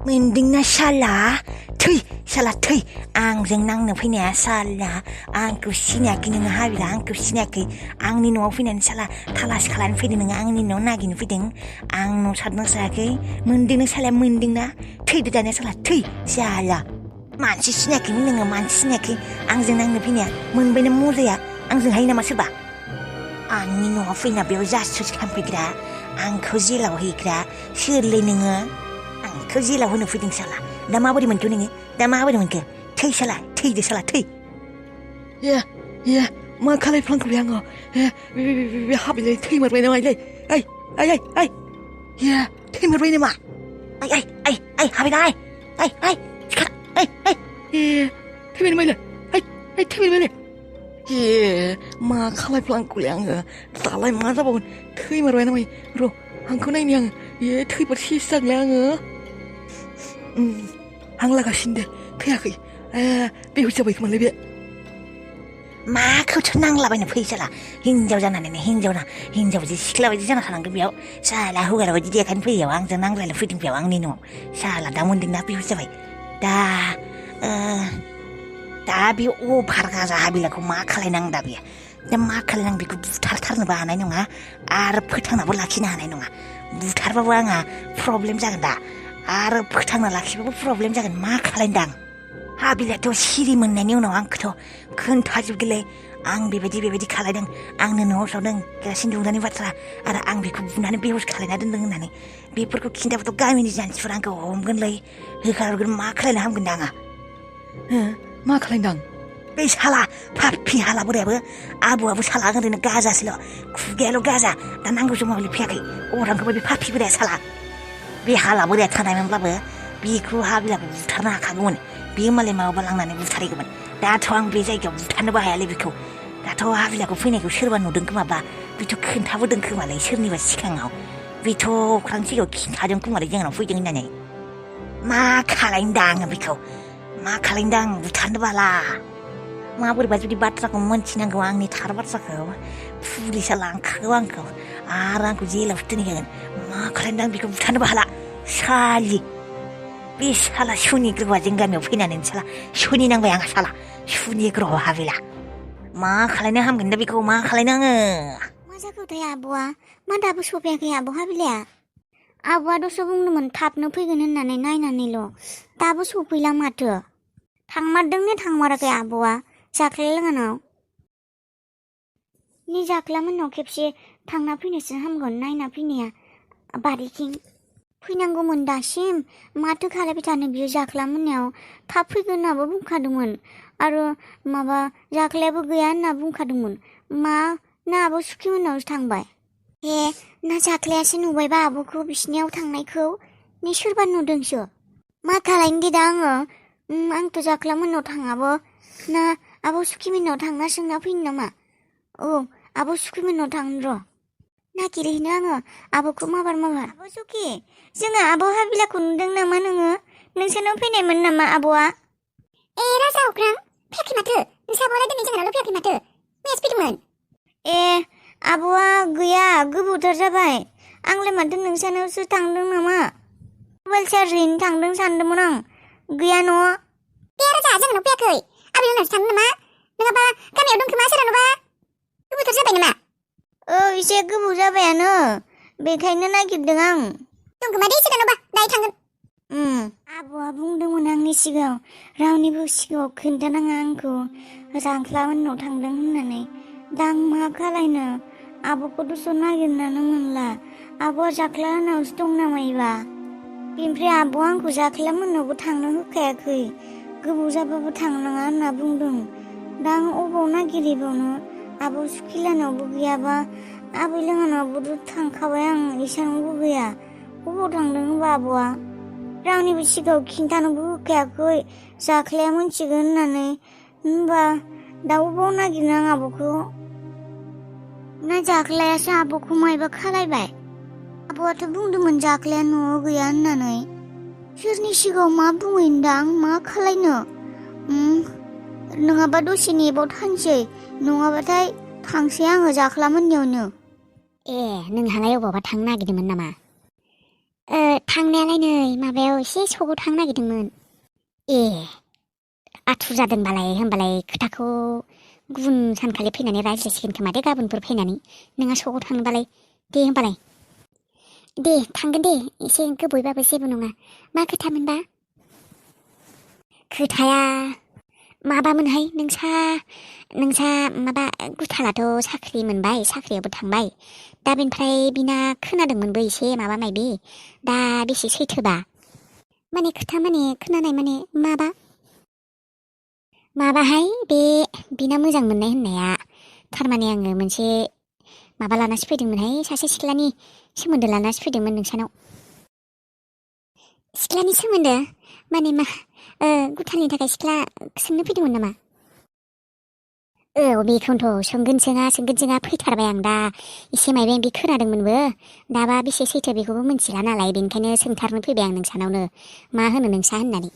Mendingna salah, थै साला थै आंजों नांनो फैनाया साला आंखौ सिनायाखै नोङो हाबिला आंखौ सिनायाखै आंनि न'आव फैनानै साला थालास खालामनो फैदों नोङो आंनि न'आव नागिरनो फैदों आं न' सारनो सायाखै मोनदोंनो सालाया मोनदोंना थैदो दानिया साला थै साला मानसि सिनायाखैमोन नोङो मानसि सिनायाखै आंजों नांनो फैनाया मोनबायना मजाया आंजों हायो नामा सोरबा आंनि न'आव फैना बेयाव जासुस खालामफैग्रा आंखौ जेलाव हैग्रा सोरलै नोङो आंखौ जेलाव होनो फैदों साला दा माबोरै मोनखो नोङो दा माबोरै मोनखो थै साला थैदो साला थै मा खालायफ्लांखोलै आङो बे हाबिलाय थैमारबाय नामालै थैमारबाय नामा हाबिलाय थैबाय नामालै थैबाय नामालै मा खालायफ्लांखोलै आङो दालाय मा जाबावगोन थैमारबाय नामा र' आंखौ नायनि आङो थैबार सेस जागोनलै आङो हां लागासिनो दे थैयाखै बेहुस जाबाय खोमालै बे माखौथो नांलाबायनो फै साला हिनजाव जानानैनो हिनजाव बायदि सिख्ला बायदि जाना थानांगोन बेयाव साला हौवाला बायदि देखायनो फैयाव आंजों नांलायनो फैदों बेयाव आंनि न'आव साला दा मोनदोंना बेहुस जाबाय दा बे अभार गाजा हाबिलाखौ मा खालायनांगौ दा बेयो दा मा खालायनांगौ बेखौ बुथारथारनोबो हानाय नङा आरो फोथांनाबो लाखिनो हानाय नङा बुथारबाबो आंहा प्रब्लेम जागोन दा आरो फोथांना लाखिबाबो प्रब्लेम जागोन मा खालायदां हाबिलाथ' सिरि मोननायनि उनाव आंखौथ' खोन्थाजोबगोनलै आं बेबायदि खालायदों आंनो न'आव सावदों केरासिन दुंनायनि बाथ्रा आरो आं बेखौ बुनानै बेहुस खालायना दोन्दों होननानै बेफोरखौ खिन्थाबाथ' गामिनि मानसिफोरा आंखौ हमगोनलै होखारहरगोन मा खालायनो हामगोन दा आंहा मा खालायदां बे साला पापि हाला बोरायाबो आबौआबो साला ओरैनो गाजासोल' खुगायाल' गाजा दा नांगौ समाव फैयाखै अरांखौबो बे पापि बोराया साला बे हाला बोराया थानायमोनब्लाबो बेखौ हाबिलाखौ बुथारनो हाखागौमोन बेयो मालाय माबाबा लांनानै बुथारहैगौमोन दाथ' आं बे जायगायाव बुथारनोबो हायालै बेखौ दाथ' हाबिलाखौ फैनायखौ सोरबा नुदों खोमाबा बेथ' खोन्थाबोदों खोमालै सोरनिबा सिगाङाव बेथ' अख्रां सिगाङाव खिन्थादों खोमालै जोंनाव फैदों होननानै मा खालायनोदां आङो बेखौ मा खालायनोदां बुथारनोबो हाला माबोरैबा जुदि बाथ्राखौ मोनथिनांगौ आंनि थार बाथ्राखौ पुलिसा लांखागौ आंखौ आरो आंखौ जेलावसो दोनहैगोन मा खालायनोदां बेखौ बुथारनोबो हाला सालि बे साला सुनि ग्रहआ जों गामियाव फैनानै साला सुनि नांबाय आंहा साला सुनि ग्रह हाबिला मा खालायनो हामगोन दा बेखौ मा खालायनो आङो मा जाखोथाय आब'आ मा दाबो सफैयाखै आब' हाबिलाया आब'आ दसे बुंदोंमोन थाबनो फैगोन होननानै नायनानैल' दाबो सफैला माथो थांमारदोंनो थांमाराखै आब'आ जाख्ला लोङानाव नि जाख्ला मोननाव खेबसे थांना फैनोसो हामगोन नायना फैनाया बारिथिं फैनांगौमोन दासिम माथो खालायबाय थानो बियो जाख्ला मोननायाव थाब फैगोन होननाबो बुंखादोंमोन आरो माबा जाख्लायाबो गैया होनना बुंखादोंमोन मा ना आब' सुखि मोननावसो थांबाय ना जाख्लायासो नुबायबा आब'खौ बिसिनियाव थांनायखौ नि सोरबा नुदोंसो मा खालायनो दे दा आङो आंथ' जाख्ला मोननाव थाङाबो ना आब' सुखि मोननाव थांना सोंना फैनो नामा आब' सुखि मोननाव थांनो र' नागिरहैनो आङो आब'खौ माबार आब' सुखि जोङो आब' हाबिलाखौ नुदों नामा नोङो नोंसोरनाव फैनायमोन नामा आब'आ राजा अख्रां फैयाखै माथो नोंसा आब'आलाय दिनै जोंनावल' फैयाखै माथो मैयासो फैदोंमोन आब'आ गैया गोबावथार जाबाय आंलाय माथो नोंसानावसो थांदों नामा मबाइल चार्ज हैनो थांदों सानदोंमोन आं गैया न' राजा जोंनाव फैयाखै आबैनावसो थांदों नामा नङाबा गामियाव दं खोमा सोरनावबा गोबावथार जाबाय नामा एसे गोबाव जाबायानो बेखायनो नागिरदों आं दं खोमा दे सोरनावबा दायो थांगोन आब'आ बुंदोंमोन आंनि सिगाङाव रावनिबो सिगाङाव खोन्थानाङा आंखौ जांख्ला मोननाव थांदों होननानै दा आं मा खालायनो आब'खौथ' नागिरनानो मोनला आब'आ जाख्ला होनावसो दं नामायबा बेनिफ्राय आब'आ आंखौ जाख्ला मोननावबो थांनो होखायाखै गोबाव जाबाबो थांनाङा होनना बुंदों दा आं अबाव नागिरहैबावनो आब' सुखिलानावबो गैयाबा आबै लोङानावबोथ' थांखाबाय आं इसानावबो गैया अबाव थांदों होनबा आब'आ रावनिबो सिगाङाव खिन्थानोबो होखायाखै जाख्लाया मोनथिगोन होननानै होनबा दा अबाव नागिरनो आं आब'खौ ना जाख्लायासो आब'खौ मायबा खालायबाय आब'आथ' बुंदोंमोन जाख्लाया न'आव गैया होननानै सोरनि सिगाङाव मा बुंहैनो दा आं मा खालायनो नङाबा दसे नेबाव थानसै नङाबाथाय थांसै आङो जाख्ला मोननियावनो नोंहालाय अबावबा थांनो नागिरदोंमोन नामा थांनायालाय नै माबायाव एसे सकआव थांनो नागिरदोंमोन। ए आथुर जादोंबालाय होमबालाय खोथाखौ गुबुन सानखालि फैनानै रायज्लायसिगोन खोमा दे गाबोनफोर फैनानै नोंहा सकआव थांबालाय दे होमबालाय दे थांगोन दे एसे गोबावबाबो जेबो नङा मा खोथामोनबा खोथाया माबामोनहाय नोंसा माबा गुथालाथ' साख्रि मोनबाय साख्रियावबो थांबाय दा बेनिफ्राय बिना खोनादोंमोनबो एसे माबा माबि दा बेसे सैथोबा माने खोथा माने खोनानाय माने माबाहाय बे बिना मोजां मोननाय होननाया थारमाने आङो मोनसे माबा लानासो फैदोंमोनहाय सासे सिख्लानि सोमोन्दो लानासो फैदोंमोन नोंसानाव सिख्लानि सोमोन्दो माने मा गुथालनि थाखाय सिख्ला सोंनो फैदोंमोन नामा औ बेखौनोथ' सोंगोन सोङा फैथारबाय आं दा एसे माइबा बे खोनादोंमोनबो दाबा बेसे सैथो बेखौबो मिथिला नालाय बेनिखायनो सोंथारनो फैबाय आं नोंसानावनो मा होनो नोंसा होननानै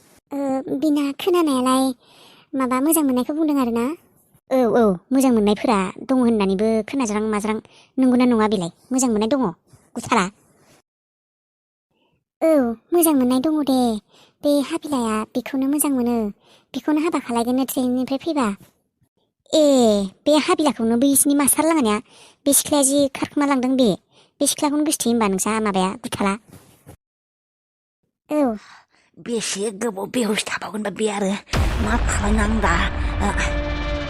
बिना खोनानायालाय माबा मोजां मोननायखौ बुंदों आरो ना औ मोजां मोननायफोरा दङ होननानैबो खोनाज्रां माज्रां नंगौना नङा बेलाय मोजां मोननाय दङ गुथाला औ मोजां मोननाय दङ दे बे हाबिलाया बेखौनो मोजां मोनो बेखौनो हाबा खालायगोननो ट्रेनिंनिफ्राय फैबा ए बे हाबिलाखौनो बैसिनि मास्टार लागानिया बे सिख्लाया जि खारखोमा लांदों बे सिख्लाखौनो गोसोथोयो होनबा नोंसा माबाया गुथाला औ बेसे गोबाव बेहुस थाबावगोनबा बे आरो मा खालायनो आं दा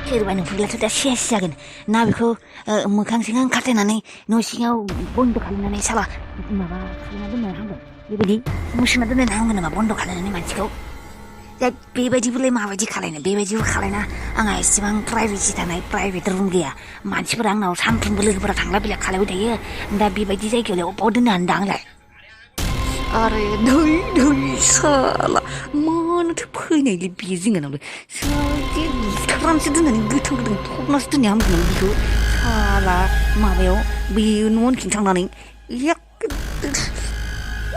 सोरबा नुफैब्लाथ' दा सेस जागोन ना बेखौ मोखां सिङां खाथेनानै न' सिङाव बन्द' खालामनानै साला माबा खालामना दोननो हांगोन बेबायदि मुसुना दोननो हांगोन नामा बन्द' खालामनानै मानसिखौ दा बेबायदिबोलाय माबायदि खालायनो बेबायदिबो खालायना आंहा एसेबां प्राइभेसि थानाय प्राइभेट रुम गैया मानसिफोरा आंनाव सानफ्रोमबो लोगोफोरा थांलाय फैलाय खालायबाय थायो दा बेबायदि जायगायावलाय अबाव दोननो हानदा आंलाय आरे धै साला मानोथो फैनायलै बियो जोंनावलाय सासे बुथारनानैसो दोननानै गोथां फबनासो दोननाया हामगोन बेखौ साला माबायाव बे न' उनखिं थांनानै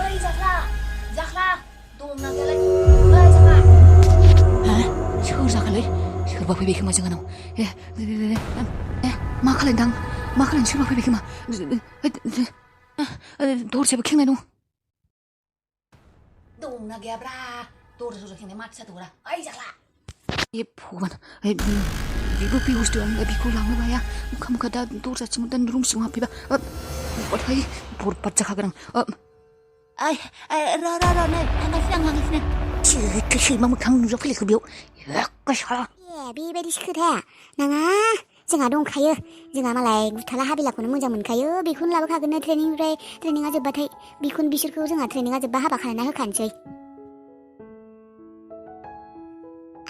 ओइ जाख्ला दंना गैयालाय ओइ जाख्ला सोर जाखोलै सोरबा फैबाय खोमा जोंनाव मा खालायनो सोरबा फैबाय खोमा दरजायाबो खेंनाय दंना गैयाब्रा दरजा खेंनाय माथो जादोंब्रा ओइ जाख्ला ए भगबान बेबो बेहुस दं बेखौ लांनोबो हाया मुखा दा दरजाथिं दा रुम सिङाव हाबफैबा बाथाय बरबाद जाखागोन आं र' नै थांगासिनो सोरथो सैमा मोखां नुजाफैलायखो बेयाव बेबायदिसो खोथाया नाङा जोंहा दंखायो जोंहा मालाय गुथाला हाबिलाखौनो मोजां मोनखायो बेखौनो लाबोखागोननो ट्रेनिङा जोब्बाथाय बेखौनो बिसोरखौ जोंहा ट्रेनिङा जोब्बा हाबा खालामना होखानोसै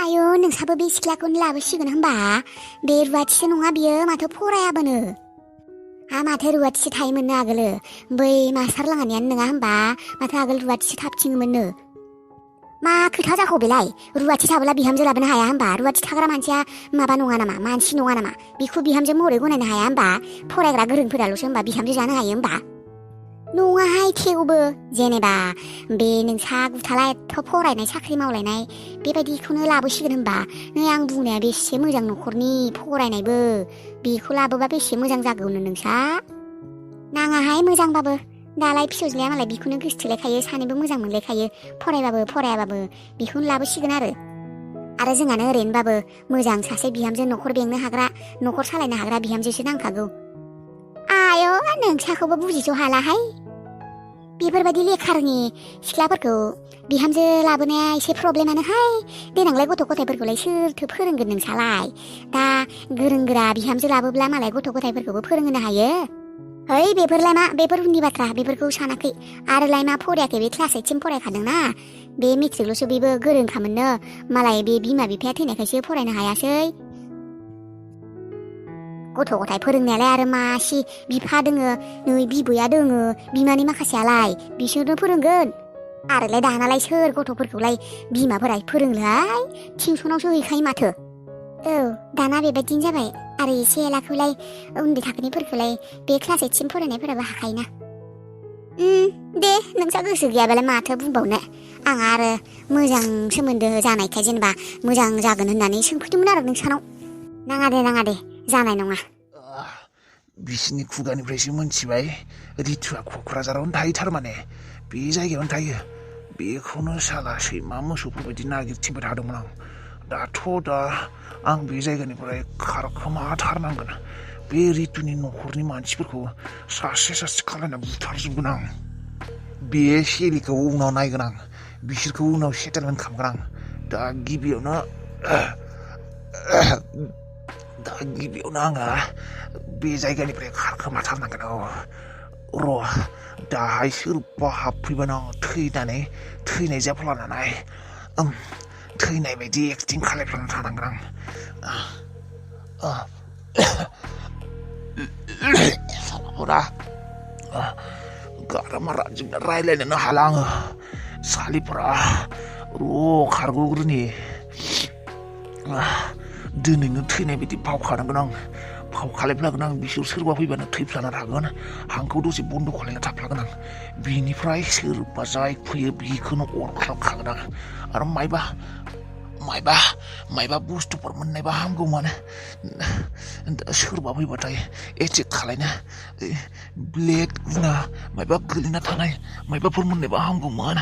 आयौ नोंसाबो बे सिख्लाखौनो लाबोसिगोन होनबा बे रुवाथिसो नङा बियो माथो फरायाबोनो माथो रुवाथिसो थायोमोननो आगोलो बै मास्टार लाङानियानो नङा होनबा माथो आगोल रुवाथिसो थाबथिङोमोननो मा खोथा जाखो बेलाय रुवाथि थाबोला बिहामजो लाबोनो हाया होनबा रुवाथि थाग्रा मानसिया माबा नङा नामा मानसि नङा नामा बेखौ बिहामजो महरै गनायनो हाया होनबा फरायग्रा गोरोंफोराल'सो होनबा बिहामजो जानो हायो होनबा नङाहाय थेवबो जेनेबा बे नोंसा गुथाला एथ' फरायनाय साख्रि मावलायनाय बेबायदिखौनो लाबोसिगोन होनबा नै आं बुंनाया बेसे मोजां न'खरनि फरायनायबो बेखौ लाबोबा बेसे मोजां जागौनो नोंसा नाङाहाय मोजांबाबो दालाय फिसौज्लाया मालाय बेखौनो गोसोथोलायखायो सानैबो मोजां मोनलायखायो फरायबाबो फरायाबाबो बेखौनो लाबोसिगोन आरो जोंहानो ओरैनोबाबो मोजां सासे बिहामजो न'खर बेंनो हाग्रा न'खर सालायनो हाग्रा बिहामजोसो नांखागौ आयौ नोंसाखौबो बुजिस' हालाहाय बेफोरबायदि लेखा रोङि सिख्लाफोरखौ बिहामजो लाबोनाया एसे प्रब्लेमानोहाय देनांलाय गथ' गथायफोरखौलाय सोरथो फोरोंगोन नोंसालाय दा गोरों गोरा बिहामजो लाबोब्ला मालाय गथ' गथायफोरखौबो फोरोंहोनो हायो है बेफोरलाय मा बेफोर उननि बाथ्रा बेफोरखौ सानाखै आरोलाय मा फरायाखै बे क्लास 8सिम फरायखादोंना बे मेट्रिकल'सो बेबो गोरोंखामोननो मालाय बे बिमा बिफाया थैनायखायसो फरायनो हायासै गथ' गथाय फोरोंनायालाय आरो मासि बिफा दोङो नै बिबैया दोङो बिमानि माखासेयालाय बिसोरनो फोरोंगोन आरोलाय दानालाय सोर गथ'फोरखौलाय बिमाफोरा फोरोंलोहाय टिउसनावसो हैखायो माथो औ दाना बेबायदिनो जाबाय आरो एसे एलाखौलाय उन्दै थाखोनिफोरखौलाय बे क्लास 8सिम फरायनायफोराबो हाखायोना दे नोंसा गोसो गैयाबालाय माथो बुंबावनो आं आरो मोजां सोमोन्दो जानायखाय जेनेबा मोजां जागोन होननानै सोंफैदोंमोन आरो नोंसानाव नाङा दे जानाय नङा बिसिनि खुगानिफ्रायसो मोनथिबाय रितुआ क'क्राझारावनो थायो थारमाने बे जायगायावनो थायो बेखौनो साला सैमा मोसौफोर बायदि नागिरथिंबाय थादोंमोन आं दा आं बे जायगानिफ्राय खारखोमाथारनांगोन बे रितुनि न'खरनि मानसिफोरखौ सासे खालायना बुथारजोबगोन आं बे शेरिखौ उनाव नायगोन आं बिसोरखौ उनाव सेटेलमेन्ट खालामगोन आं दा गिबियावनो आङो बे जायगानिफ्राय खारखोमाथारनांगोन र' दाहाय सोरबा हाबफैबानो आं थैनाय जाफ्लानानै थैनाय बायदि एक्टिं खालायफ्लाना थानांगोन आं सालाफोरा गारामाराजोंनो रायलायनोनो हाला आङो सालिफोरा खारग'ग्रोनि दिनैनो थैनाय बायदि फाव खालायफ्लागोन आं बिसोर सोरबा फैबानो थैफ्लाना थागोन हांखौ दसे बन्द' खालायना थाफ्लागोन आं बिनिफ्राय सोरबा जाय फैयो बेखौनो अरख्लाबखागोन आं आरो मायबा बुस्थुफोर मोननायबा हामगौमोन सोरबा फैबाथाय एटेक खालायनो ब्लेड गुना मायबा गोलैना थानाय मायबाफोर मोननायबा हामगौमोन